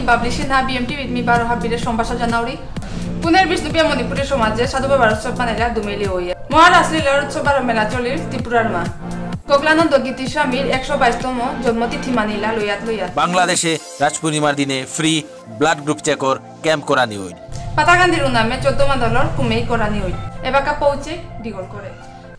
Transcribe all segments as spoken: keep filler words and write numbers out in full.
বাবলি সিনহা, বিএমটিভিত মি বারো হাবিরে সম্ভাষা জানাউরি। পুনের বিষ্ণুপ্রিয়া মণিপুরী সমাজে সাধু বাবার উৎসব মানাইলা দুমেলি হইয়া। মহারাসলীলার উৎসব বারো মেলা চলিল ত্রিপুরার মা। গোকুলানন্দ গীতিস্বামীর একশো বাইশতম জন্মতিথি মানিলা লয়াত লয়াত। বাংলাদেশে রাস পূর্ণিমার দিনে ফ্রি ব্লাড গ্রুপ চেকর ক্যাম্প করানি হইল। পাতাকান্দির উনামে চোদ্দ মাদলর কুমেই করানি হইল। এবাকা পৌঁছে ডিগল করে।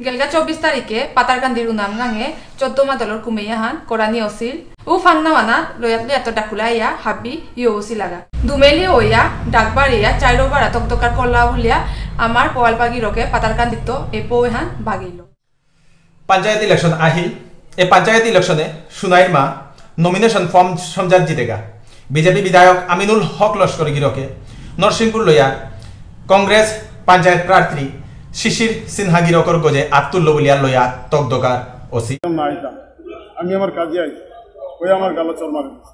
গেলগা চব্বিশ তারিখে পাতারকান্দির উনাম গাঙে চোদ্দ মাদলর কুমেই আহান করানি অসিল। উ ফাংনা ওয়ানা লয়াত লয়াত ডাকুলা ইয়া হাব্বি ইয়ো উসিলাগা। দুমেলি ওয়া ডাকবার ইয়া চাইরো বারা তকতকার কল্লা বুলিয়া আমার পোয়ালপা গিরকে পাতারকান্দিত এ পৌ এহান বাগিল। পঞ্চায়েত ইলেকশন আহিল। এ পঞ্চায়েত ইলেকশনে সুনাইর মা নমিনেশন ফর্ম সমজাত জিতেগা। বিজেপি বিধায়ক আমিনুল হক লস্কর গিরকে নরসিংপুর লয়া কংগ্রেস পঞ্চায়েত প্রার্থী শিশির সিনহা গিরকর গজে আত্তুল্য বুলিয়া লয়া তকদকার ওসি। না, এটা আমি আমার কাজে আইছি, ওই আমার গালা চড় মারে দিছে।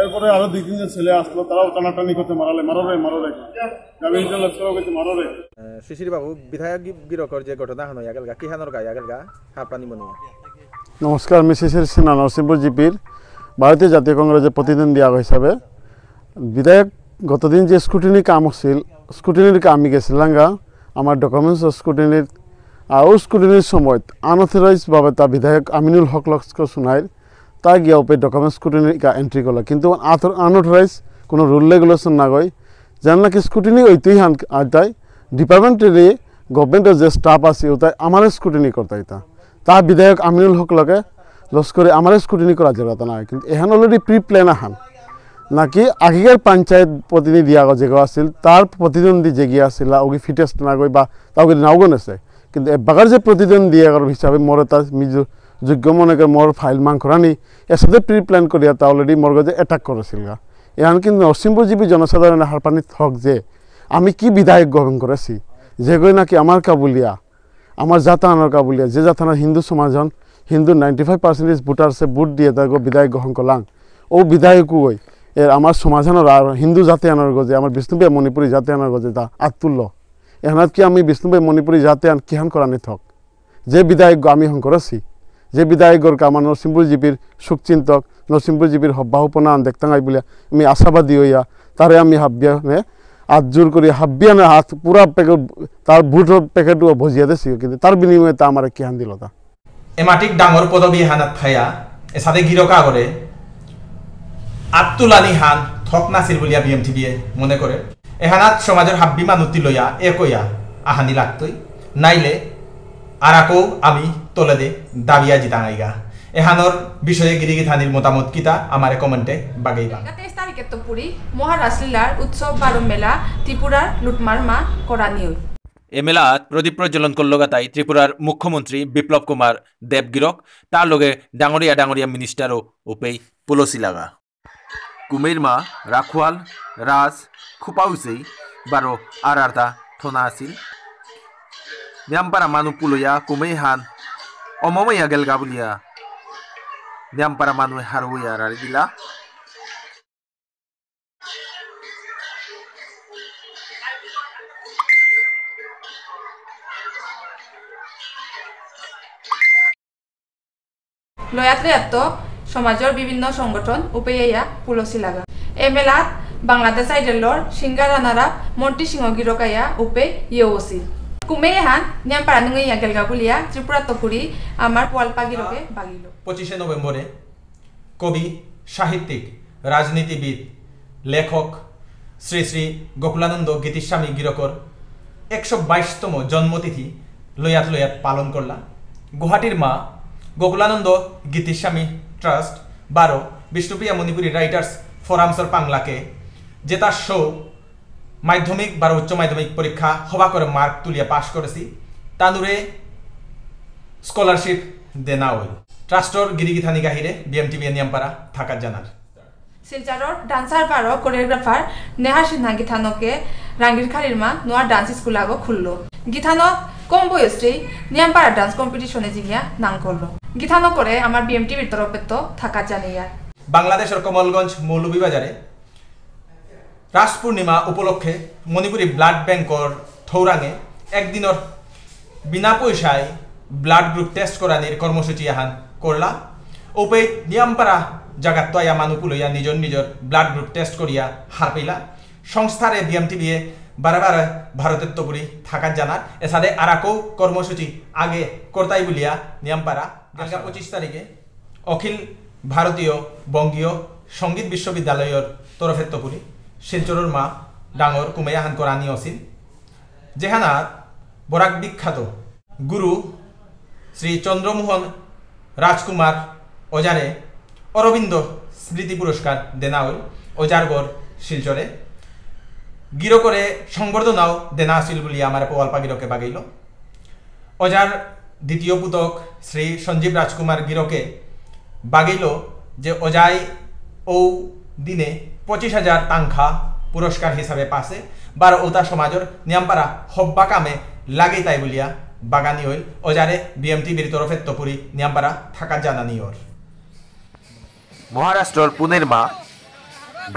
এরপরে আরো দুই তিনজন ছেলে আসলো, তারাও টানাটানি করতে মারালে, "মারো রে, মারো রে।" আমি এটা লস্কর গেছে, "মারো রে।" এ, শিশির বাবু, বিধায়ক গি-, গিরকর যে ঘটনা হনো ইয়াগেলগা, কি হানোর গা ইয়াগেলগা, হাপানি মনিয়া। নমস্কার, আমি শিশির সিনহা, নরসিংপুর জিপির ভারতীয় জাতীয় কংগ্রেসের প্রতিদ্বন্দ্বী আগ হিসাবে। বিধায়ক গতদিন যে স্ক্রুটিনি কাম হচ্ছিল, স্ক্রুটিনির কামে গেছিলাঙ্গা আমার ডকুমেন্টস স্ক্রুটিনির, আর ওই স্ক্রুটিনির সময় আনঅথরাইজ ভাবে তা বিধায়ক আমিনুল হক লস্কর সুনাইর তা গিয়া উপরে ডকুমেন্টস স্ক্রুটিনির কা এন্ট্রি করলো, কিন্তু আনঅথরাইজ কোনো রুল রেগুলেশন না গই, যেন নাকি স্ক্রুটিনি ওইতেই হান আইতাই ডিপার্টমেন্টের গভর্নমেন্টের যে স্টাফ আছে ওটাই আমার স্ক্রুটিনি করতাই তা। তা বিধায়ক আমিনুল হক লগে লস্করে আমার স্ক্রুটিনি করা যাবে তা না, কিন্তু এহান অলরেডি প্রি প্ল্যান আহান। নাকি আগেকার পঞ্চায়েত প্রতিনিধি আগ যেগো আছিল, তার প্রতিদ্বন্দ্বী যেগিয়ে আছিল, ওগি ফিটেস্ট না গই বা তাওগি নাও গনেছে। কিন্তু এবাকার যে প্রতিদ্বন্দ্বী আগর হিসাবে মোরে তা মি যো-, যোগ্য মনে করে মোর ফাইল মাং করানি, এর সাথে প্রি প্ল্যান করিয়া তা অলরেডি মোর গজে অ্যাটাক করেছিল গা। এহান কিন্তু নরসিংপুর জিপি জনসাধারণের হারপানি থক যে আমি কি বিধায়ক গ্রহণ করেছি, যেগই নাকি আমার কাবুলিয়া, আমার জাতানোর কাবুলিয়া, যে জাতানোর হিন্দু সমাজ হন, হিন্দু নাইনটি ফাইভ পার্সেন্টেজ ভোটার্সে ভোট দিয়ে তাকে বিধায়ক গ্রহণ করলাম। ও বিধায়ক ওই এর আমার সমাজ হন আর হিন্দু জাতি আনার গজে, আমার বিষ্ণুপ্রিয়া মণিপুরী জাতি আনার গজে তা আত্তুল্য। এহানাত কি আমি বিষ্ণুপ্রিয়া মণিপুরী জাতি আন কিহান করানি থক? যে বিধায়ক আমি হং করেছি, যে বিধায়কর কামা নরসিংপুর জিপির সুখচিন্তক, নরসিংপুর জিপির হব্বাহুপনা আন দেখতাম আই বলে আমি আশাবাদী হইয়া তারে আমি হাব্বিয়ানে আত জোর করি হাব্বিয়ানে হাত পুরা প্যাকেট, তার ভোটর প্যাকেটও ভজিয়া দেছি, কিন্তু তার বিনিময়ে তা আমার কিহান দিল তা। এমাটিক ডাঙর পদবী এহানাত থায়া, এসাদে গিরক আগরে আত্তুলানি হান থক নাছিল বুলিয়া বিএমটিভিয়ে মনে করে। এহানাত সমাজের হাব্বি মানুতি লইয়া একইয়া আহানি লাগতই, নাইলে আরাকো আমি তলেদে দাবিয়া জিতাঙাইগা। এহানর বিষয়ে গিরিগিথানির মতামত কিতা আমারে কমেন্টে বাগেইবা। তেইশ তারিখে তো পুরী মহারাসলীলার উৎসব বারো মেলা ত্রিপুরার লুটমার মা করানি হই। এ মেলাত প্রদীপ প্রজ্বলন করলগাতাই ত্রিপুরার মুখ্যমন্ত্রী বিপ্লব কুমার দেব গিরক, তার লগে ডাঙরিয়া ডাঙরিয়া মিনিস্টারও উপেই পুলসি লাগা। কুমেইর মা, রাখোয়াল, রাজ, খুপাউসেই বারো আর আরতা থনা আছিল। নিয়ামপারা মানু পুলইয়া কুমেই হান অমমইয়া গেলগা বুলিয়া নিয়ামপারা মানু হারুইয়া রারি দিলা। লয়াত লয়াত সমাজর বিভিন্ন সংগঠন উপেয়া পুলসি লাগা। এ মেলাত বাংলাদেশ আইডলর সিঙ্গার রানার আপ মন্টি সিংহ গিরকাইয়া উপে ইয়েওসি। কুমে এহান নিয়াম পারা নুঙে ইয়া গেলগা বুলিয়া ত্রিপুরা তকুরি আমার পোয়ালপা গিরকে বাগিল। পঁচিশে নভেম্বরে কবি, সাহিত্যিক, রাজনীতিবিদ, লেখক শ্রী শ্রী গোকুলানন্দ গীতিস্বামী গিরকর একশো বাইশতম জন্মতিথি লয়াত লয়াত পালন করলা। গুয়াহাটির মা গোকুলানন্দ গীতিস্বামী ট্রাস্ট বারো বিষ্ণুপ্রিয়া মণিপুরী রাইটার্স ফোরামসর পাংলাকে যেতা শো মাধ্যমিক বারো উচ্চ মাধ্যমিক পরীক্ষা হবা করে মার্ক তুলিয়া পাশ করেছি, তানুরে স্কলারশিপ দেনা হইল। ট্রাস্টর গিরিগিথানি গাহিরে বিএমটিভি নিয়ামপারা থাকাত জানার। শিলচরর ডান্সার বারো কোরিওগ্রাফার নেহা সিনহা গিথানকে রাঙ্গিরখাড়ির মা নোয়া ডান্স স্কুল আগো খুললো। গিথানক কম বয়সেই নিয়ামপারা ডান্স কম্পিটিশনে জিনিয়া নাম করলো। গিথানকরে আমার বিএমটিভির তরফে তো থাকাত জানিয়া। বাংলাদেশর কমলগঞ্জ মৌলভীবাজারে রাস পূর্ণিমা উপলক্ষে মণিপুরী ব্লাড ব্যাংকর থৌরাঙে একদিনর বিনা পয়সায় ব্লাড গ্রুপ টেস্ট করানির কর্মসূচি আহান করলা। ওপে নিয়ামপারা জাগাত্ত আয়া মানু কুলইয়া নিজর নিজর ব্লাড গ্রুপ টেস্ট করিয়া হারপেইলা। সংস্থারে বিএমটিভিয়ে বারে বারে ভারতের তপুরি থাকাত জানার। এসাদে আরাকৌ কর্মসূচি আগে করতাই বুলিয়া নিয়ামপারা। গেলগা পঁচিশ তারিখে অখিল ভারতীয় বঙ্গীয় সঙ্গীত বিশ্ববিদ্যালয়র তরফের তপুরি শিলচরর মা ডাঙর কুমেয়া হান করানি অসিল। যেহানাত বরাক বিখ্যাত গুরু শ্রী চন্দ্রমোহন রাজকুমার ওজারে অরবিন্দ স্মৃতি পুরস্কার দেনা হইল। ওজার গড় শিলচরে। গিরকরে সংবর্ধনাও দেনা আসিল বুলিয়া আমারে পোয়ালপা গিরকে বাগেইল। ওজার দ্বিতীয় পুতক শ্রী সঞ্জীব রাজকুমার গিরকে বাগেইল যে ওজাই ঔ দিনে পঁচিশ হাজার তাংখা পুরস্কার হিসাবে পাসে, বারো ঔতা সমাজর নিয়ামপারা হব্বা কামে লাগেইতাই বুলিয়া বাগানি হইল। ওজারে বিএমটিভির তরফে তপুরি নিয়ামপারা থাকাত জানানি অর। মহারাষ্ট্রর পুনের মা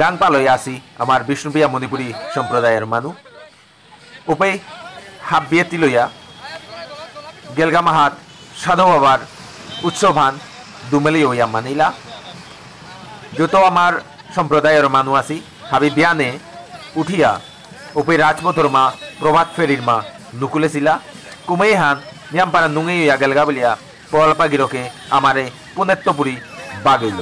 গাংপালই আসি আমার বিষ্ণুপ্রিয়া মণিপুরী সম্প্রদায়র মানু। উপেই হাব্বিয়ে তিলয়া গেলগা মাহাত সাধু বাবার উৎসবহান দুমেলি হইয়া মানিলা। যত আমার সম্প্রদায়র মানু আসি হাবি বিয়ানে উঠিয়া উপেই রাজপথর মা প্রভাত ফেরির মা নুকুলেসিলা। কুমেইহান নিয়ামপারা নুঙেই হইয়া গেলগা বুলিয়া পলপা গিরকে আমারে পুনেত্তপুরি বাগইল।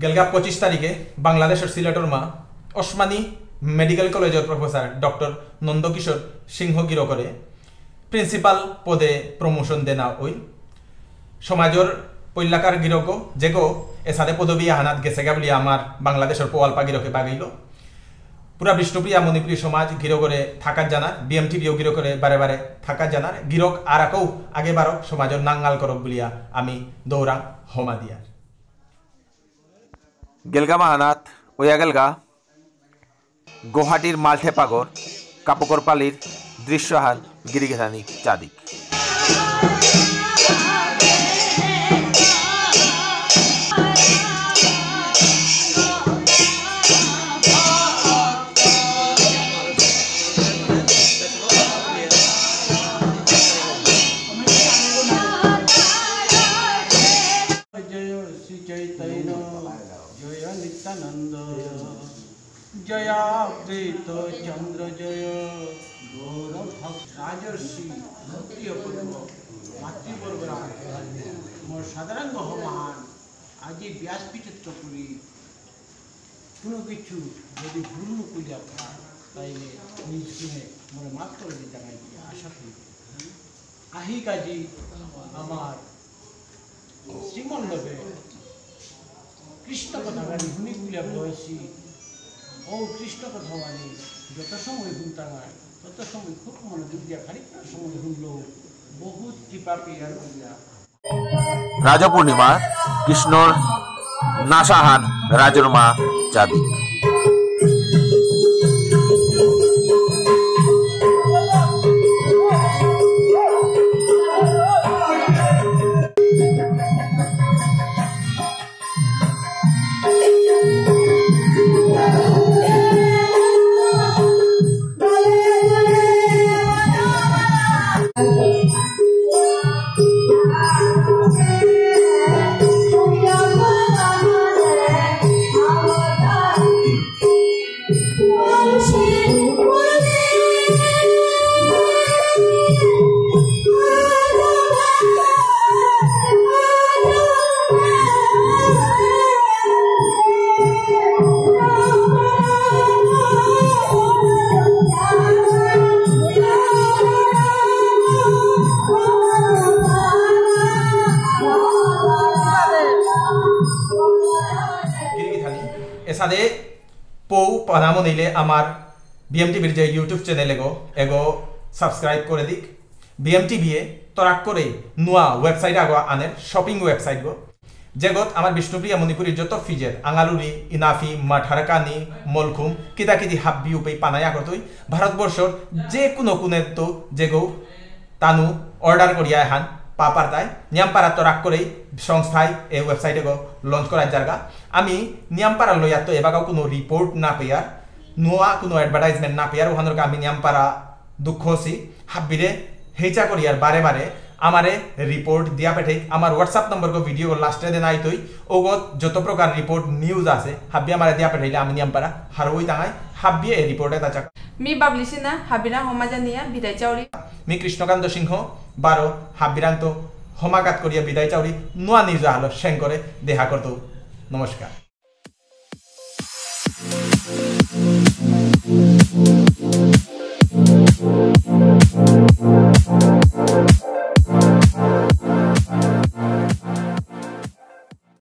গেলগা পঁচিশ তারিখে বাংলাদেশর সিলেটর মা ওসমানী মেডিকেল কলেজর প্রফেসর ডক্টর নন্দকিশোর সিংহ গিরকরে প্রিন্সিপাল পদে প্রমোশন দেনা হইল। সমাজর পৈলাকার গিরক যেগো এসাদে পদবী আহানাত গেছেগা বুলি আমার বাংলাদেশর পোয়ালপা গিরকে বাগিল। পুরা বিষ্ণুপ্রিয়া মণিপুরী সমাজ গিরকরে থাকাত জানার, বিএমটিভিও গিরকরে বারে বারে থাকাত জানার, গিরক আরাকৌ আগে বারো সমাজর নাঙ্গাল করক বুলিয়া আমি দৌরাং হমা দিয়ার। গেলগা মাহানাত ওয়া গেলগা গুয়াহাটির মালঠেপাগর কাপকরপালির দৃশ্যহান গিরিগিথানি চাদিক। জয় শ্রী চৈতন্য, জয় নিত্যানন্দ, জয় অদ্বৈত চন্দ্র, জয় গৌর ভক্ত। রাজর্ষি ক্ষত্রিয় পর্ব, মাতৃপর্বর আগে মোর সাধারণ গহমান আজি ব্যাসপীঠত্ত করি। কোনো কিছু যদি ভুল করি আপনার, তাইলে নিজ গুণে মোরে মাফ করে দিতে, আমি আশা করি। আহিক আজি আমার শ্রীমণ্ডপে কৃষ্ণ কথা গানি শুনি বুলিয়া বয়সী। ও কৃষ্ণ কথা গানি যত সময় শুনতাঙায়, তত সময় খুব মনোযোগ দিয়া খানিকটা সময় শুনলো, বহুত কৃপা পেয়ার বুলিয়া। রাজ পূর্ণিমা কৃষ্ণর নাসাহান রাজর মা চাদি। গিরিগিথানি, এসাদে পৌ পানামো নিলে আমার বিএমটিভির যে YouTube চ্যানেল এগো, এগো সাবস্ক্রাইব করে দিক। বিএমটিভি এ তরাক করে নুয়া ওয়েবসাইট আগো আনের, শপিং ওয়েবসাইট গো। যেগত আমার বিষ্ণুপ্রিয়া মণিপুরীর যত ফিজের, আঙালুরি, ইনাফি, মাঠারকানি, মলখুম, কিতা কিতি হাব্বি উপেই পানায়া করতই, ভারতবর্ষর যে কোনো কোণেত্ত যেগো তানু অর্ডার করিয়া এহান আপারতাই নিয়ামপারা তো রাগ করেই সংস্থায় এই ওয়েবসাইটে গো লঞ্চ করার জায়গা। আমি নিয়ামপারা লইয়া তো এবাকাও কোনো রিপোর্ট না পেয়ার, নোয়া কোনো অ্যাডভার্টাইজমেন্ট না পেয়ার, ওখানোর আমি নিয়ামপারা দুঃখ হসি। হাব্বিরে হেচা করি আর বারে বারে আমারে রিপোর্ট দিয়া পেঠেই। আমার WhatsApp নম্বর গো ভিডিও গো লাস্টে দেন আইতই। ওগো যত প্রকার রিপোর্ট নিউজ আছে, হাব্বি আমারে দিয়া পেঠেইলে আমি নিয়ামপারা হারোই তাঙাই হাব্বি এই রিপোর্টে তা চাক। মি বাবলি সিনহা, হাবিরাং হমা জানিয়া বিদায় চাউরি। মি কৃষ্ণকান্ত সিংহ, বারো হাবিরাং তো হমাকাত করিয়া বিদায় চাউরি। নোয়া নিউজ আহলো সেন করে দেহা করতো। নমস্কার।